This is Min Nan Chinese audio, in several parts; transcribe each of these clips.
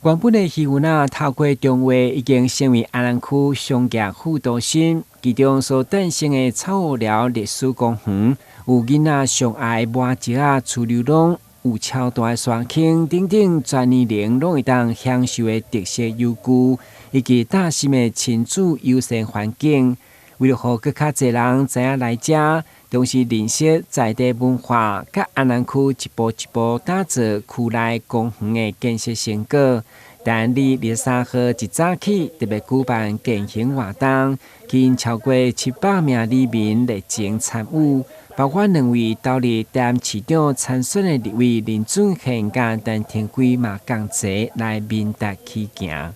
原本的魚塭透過重劃已經成為安南區商業副中心，其中所誕生的草湖寮歷史公園，有囡仔上愛麻石仔趨溜廊，有超大的沙坑等等，全年齡攏會當享受的特色遊具，以及貼心的親子友善環境。為了予閣較濟人知影來遮，同時認識在地文化，佮安南區一步一步打造區內公園的建設成果。大安里23號一早起特別舉辦健行活動，吸引超過700名里民熱情參與，包括兩位投入台南市長參選的立委林俊憲佮陳庭輝嘛仝齊來明達起行。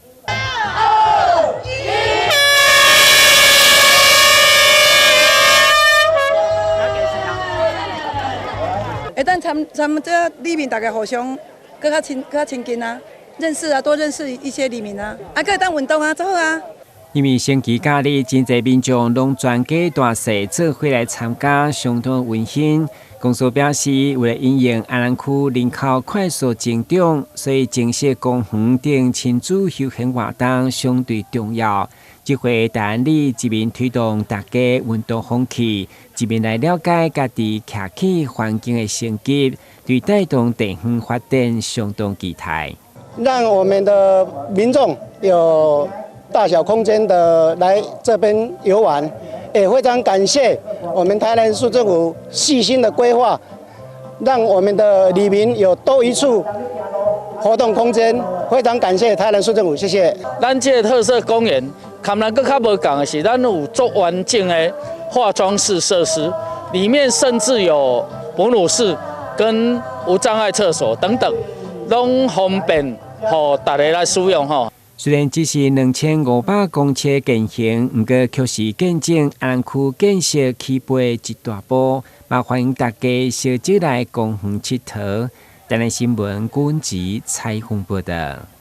會當參參這里民大家互相閣較親閣較親近啊，認識啊，多認識一些里民啊，啊，閣會當運動啊，足好啊。因為星期假日，真濟民眾攏全家大細做伙來參加，相當溫馨。公司表示，為了因應安南區人口快速增長，所以增設公園等親子休閒活動相對重要。這回大安里一面推動大家運動風氣，一面來了解家己徛起環境的升級，對帶動地方發展相當期待。讓我們的民眾有大小空間的來這邊遊玩，也非常感謝我們台南市政府細心的規劃，讓我們的里民有多一處活動空間。非常感謝台南市政府，謝謝。咱這個特色公園，佮咱閣較無仝的是，咱有足完整的化妝室設施，裡面甚至有哺乳室跟無障礙廁所等等，攏方便予大家來使用吼。雖然只是2500公尺健行，毋過卻是見證安南區建設起步的一大步，嘛歡迎大家相聚來公園𨑨迌。台南新聞郭文吉採訪報導。